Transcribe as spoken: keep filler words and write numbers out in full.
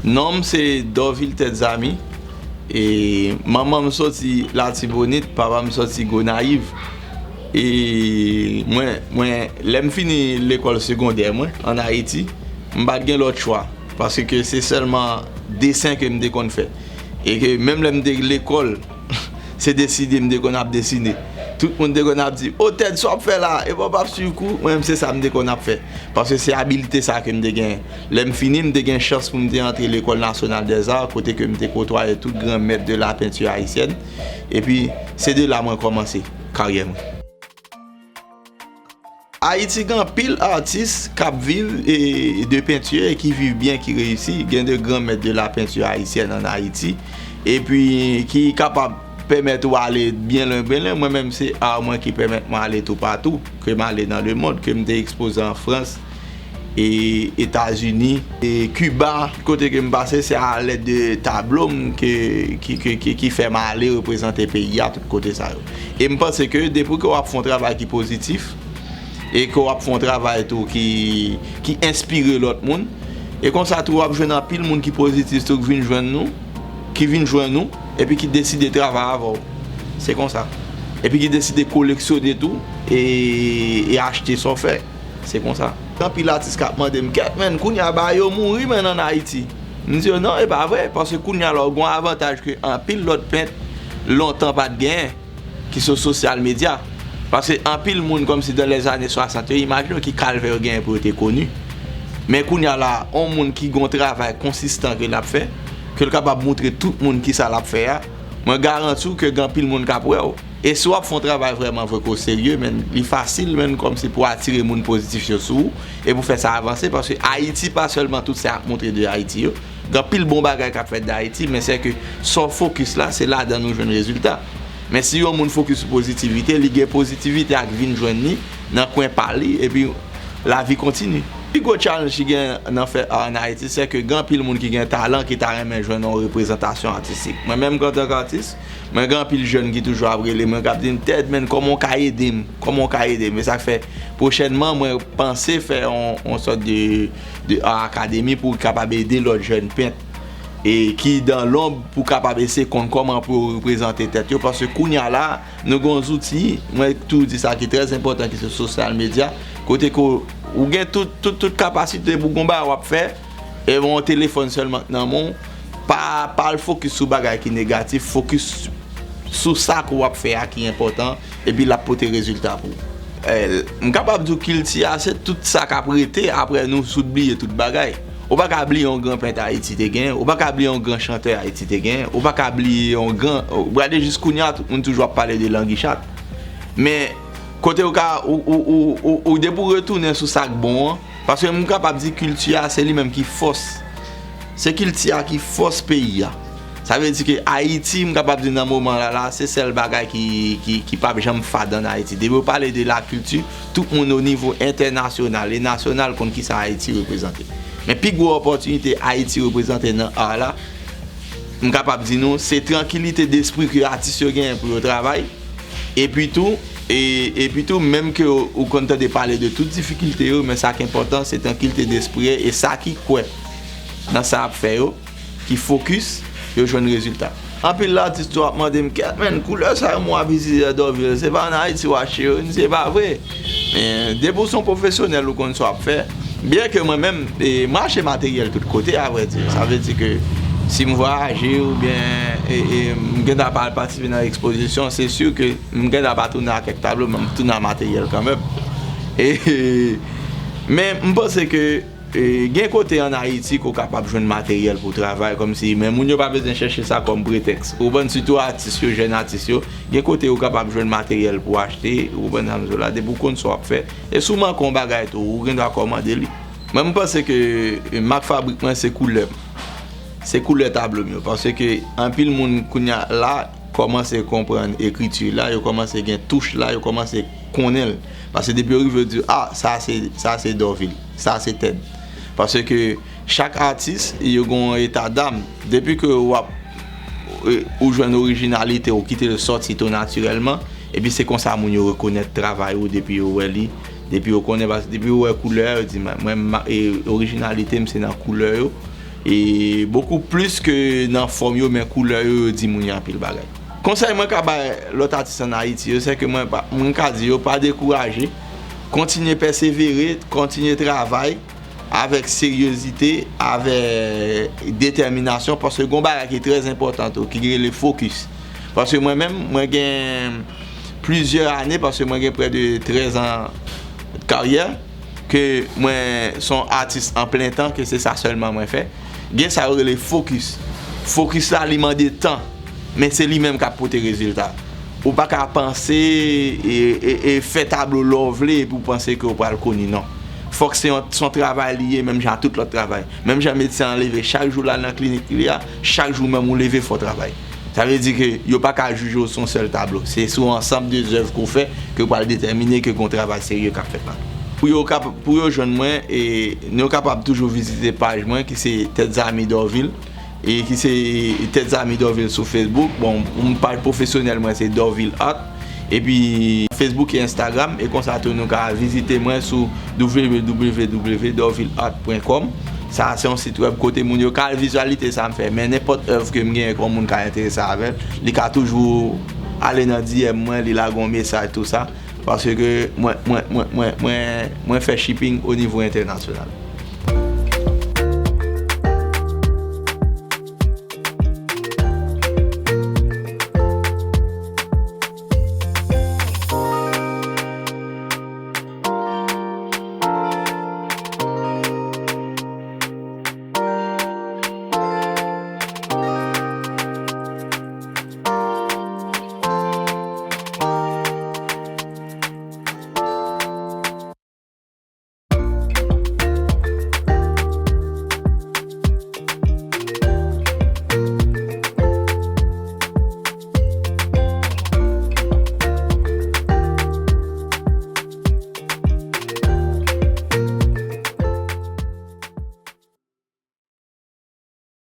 Non m se Dorvil Tètzami. E manman m soti Latibonit, papa m soti Gonayiv. E mwen, mwen, lè m fini lekòl segondè mwen ann Ayiti, m pa t gen lòt chwa, paske se sèlman desen ke m te konn fè. E ke menm lè m te lekòl, se desine m te konn ap desine. Tout moun te konn ap di, "O Tèd, sa w ap fè la? Epa w p ap swiv kou?" Mwen menm se sa m te konn ap fè. Paske se abilte sa ke m te genyen. Lè m fini, m te gen chans pou m te antre Lekòl Nasyonal dèzar, kote ke m te kotwaye tout gran mèt de la peinture haïtienne. Epi, se de la mwen kòmanse karyè mwen. Ayiti gen anpil atis k ap viv e, de penti e ki viv byen, ki reyisi. Gen de gran mèt de la penti ayisyèn ann Ayiti. Epi, ki kapab pèmèt ou ale byen lwen, byen lwen. Mwen menm, se ar mwen ki pèmèt mwen ale toupatou, ke m ale nan lemonn, ke m te ekspoze an Frans, e Etazini, e Kiba, kote ke m pase, se alèd de tablo m ke, ki, ki, ki, ki fè m ale reprezante peyi a tout kote sa yo. E m panse ke depi ke w ap fè yon travay ki pozitif, e ke w ap fè yon travay tou ki, ki enspire lòt moun, e konsa tou w ap jwenn anpil moun ki pozitif tou ki vin jwenn nou, ki vin jwenn ou, epi ki deside travay avè w. Se konsa. Epi ki deside koleksyone tou, e, e achte sa w fè. Se konsa. Gen anpil atis k ap mande m, "Kèt, menn, kounye a bagay yo mouri, menn, ann Ayiti." M di yo, "Non, e pa vre, paske kounye a la, w gen yon avantaj ke anpil lòt pent lontan pa t genyen, ki sou sosyal medya." Paske anpil moun, kòmsi dan lèzane swasant yo, imajine w ki kalvè yo genyen pou yo te koni. Men kounye a la, yon moun ki gen yon travay konsistan ke l ap fè, ke l kapab montre tout moun kisa l ap fè a, mwen garanti w ke gen anpil moun k ap wè w. E si w ap fè yon travay vrèman vre ke w serye, men li fasil, men kòmsi pou atire moun pozitif yo sou ou, e pou fè sa avanse, paske Ayiti pa sèlman tout sa y ap montre de Ayiti yo. Gen anpil bon bagay k ap fèt de Ayiti, men se ke sa w fokis la, se ladan nou jwenn rezilta. Men si yon moun fokis sou pozitivite, li gen pozitivite a k vin jwenn li nan kwen pa li, epi lavi kontini. Pi gwo challenge ki gen nan fè ar ann Ayiti, se ke gen anpil moun ki gen talan ki ta renmen jwenn yon reprezantasyon atistik. Mwen menm, antanke atis, mwen gen anpil jèn ki toujou ap rele mwen, k ap di m, "Tèd, menn, kòman w ka ede m? Kòman w ka ede m?" E sa k fè, pwochènman, mwen panse fè yon, yon sòt de, de ar akademi pou kapab ede lòt jèn pent e ki dan lonb pou kapab eseye konn kòman pou yo reprezante tèt yo, paske kounye a la, nou gen yon zouti, mwen toujou di sa, ki trè enpòtan, ki se sosyal medya, kote ke w, ou gen tout, tout, tout kapasite pou gon bagay w ap fè, e yon telefòn sèlman k nan men w, pa, pa al fokis sou bagay ki negatif, fokis sou sa ke w ap fè a ki enpòtan, epi l ap pote rezilta pou ou. Eh, m kapab di w kilti a, se tout sa k ap rete apre nou sot bliye tout bagay. Ou pa ka bliye yon gran pent Ayiti te genyen, ou pa ka bliye yon gran chantè Ayiti te genyen, ou pa ka bliye yon gran, ou gade jis kounye a, tout moun toujou ap pale de Langichat. Men, kote ou ka, ou, ou, ou, ou, ou depi w retounen sou sa k bon an, paske m kapab di kilti a, se li menm ki fòs. Se kilti a ki fòs peyi a. Sa vle di ke Ayiti, m kapab di nan moman la, la, se sèl bagay ki, ki, ki p ap janm fad ann Ayiti. Depi w pale de lakilti, tout moun o nivo entènasyonal e nasyonal konn kisa Ayiti reprezante. Men pi gwo opòtinite Ayiti reprezante nan ar la, m kapab di nou, se trankilite despri ke atis yo genyen pou yo travay. Epi tou, e, epi tou, menm ke ou, ou konn tande pale de tout difikilte yo, men sa k enpòtan, se trankilite despri e sa ki kwè nan sa y ap fè yo, ki fokis, yo jwenn rezilta. Anpil atis tou ap mande m, "Kèt, menn, koulè sa yo mwen w ap itilize Dorvil, se pa ann Ayiti w achte yo?" M di, "E pa vre." Men, depi w se yon pwofesyonèl, ou konn sa w ap fè. Byen ke mwen menm, e, m achte materyèl tout kote, avrèdi. Sa vle di ke si m vwayaje oubyen, e, e, m gentan pa al patisipe nan ekspozisyon, se si ke m gentan pa tounen ak kèk tablo, men m tounen ak materyèl kanmenm. E, men m panse ke, e, gen kote ann Ayiti ke w kapab jwenn materyèl pou w travay, kòmsi, men moun yo pa bezwen chèche sa kòm pretèks. Ou konprann, sitou atis yo, jèn atis yo, gen kote ou kapab jwenn materyèl pou w achte, ou konprann sa m di w la, depi w konn sa w ap fè. E si w manke yon bagay tou, ou gen dwa kòmande li. Mwen, m panse ke, e, mak fabrik mwen se koulè m. Se koulè tablo m yo. Paske anpil moun kounye a la kòmanse konprann ekriti la, yo kòmanse gen touch la, yo kòmanse konnen l. Paske depi yo rive, yo di, "A, sa se, sa se Dorvil, sa se Tèd." Paske chak atis, yo gen yon eta dam. Depi ke w ap, e, ou jwenn orijinalite w, kite l sòti tou natirèlman, epi se konsa moun yo rekonèt travay ou depi yo wè li, depi yo konnen, paske depi yo wè koulè a, yo di, "Mwen, mwen, ma-, e, orijinalite m se nan koulè yo." E bokou plis ke nan fòm yo, men koulè yo, yo di moun yo anpil bagay. Konsèy mwen ka bay lòt atis ann Ayiti yo, se ke mwen pa, mwen ka di yo pa dekouraje, kontinye pèsevere, kontinye travay avèk seryozite, avèk detèminasyon, paske gon bagay ki trè enpòtan tou, ki rele fokis. Paske mwen menm, mwen gen plizyè ane, paske mwen gen prè de trèz an karyè, ke mwen se yon atis an plen tan, ke se sa sèlman mwen fè. Gen sa yo rele fokis. Fokis la, li mande tan, men se li menm k ap pote rezilta. Ou pa ka panse e, e, e fè tablo lè w vle epi w panse ke w pral koni, non. Fòk se yon, se yon travay li ye, menm jan tout lòt travay. Menm jan medsen an leve chak jou l al nan klinik li a, chak jou menm ou leve fò w travay. Sa vle di ke yo pa ka jije w sou yon sèl tablo. Se sou yon ansanm de zèv ke w fè ke yo pral detèmine ke gon travay serye k ap fèt la. Pou yo kap-, pou yo jwenn mwen, e, yo kapab toujou vizite paj mwen ki se Tèt Zami Dorvil, e ki se Tèt Zami Dorvil sou Facebook. Bon, paj pwofesyonèl mwen se Dorvil Art. Epi Facebook e Instagram, e konsa tou nou ka vizite mwen sou w w w dorvil art point com. Sa a se yon sit wèb kote moun yo ka al vizyalite sa m fè, men nenpòt èv ke m genyen ke yon moun ka enterese avè l, li ka toujou ale nan D M mwen, li lage yon mesaj, tou sa, paske mwen, mwen, mwen, mwen, mwen, mwen fè shipping o nivo entènasyonal.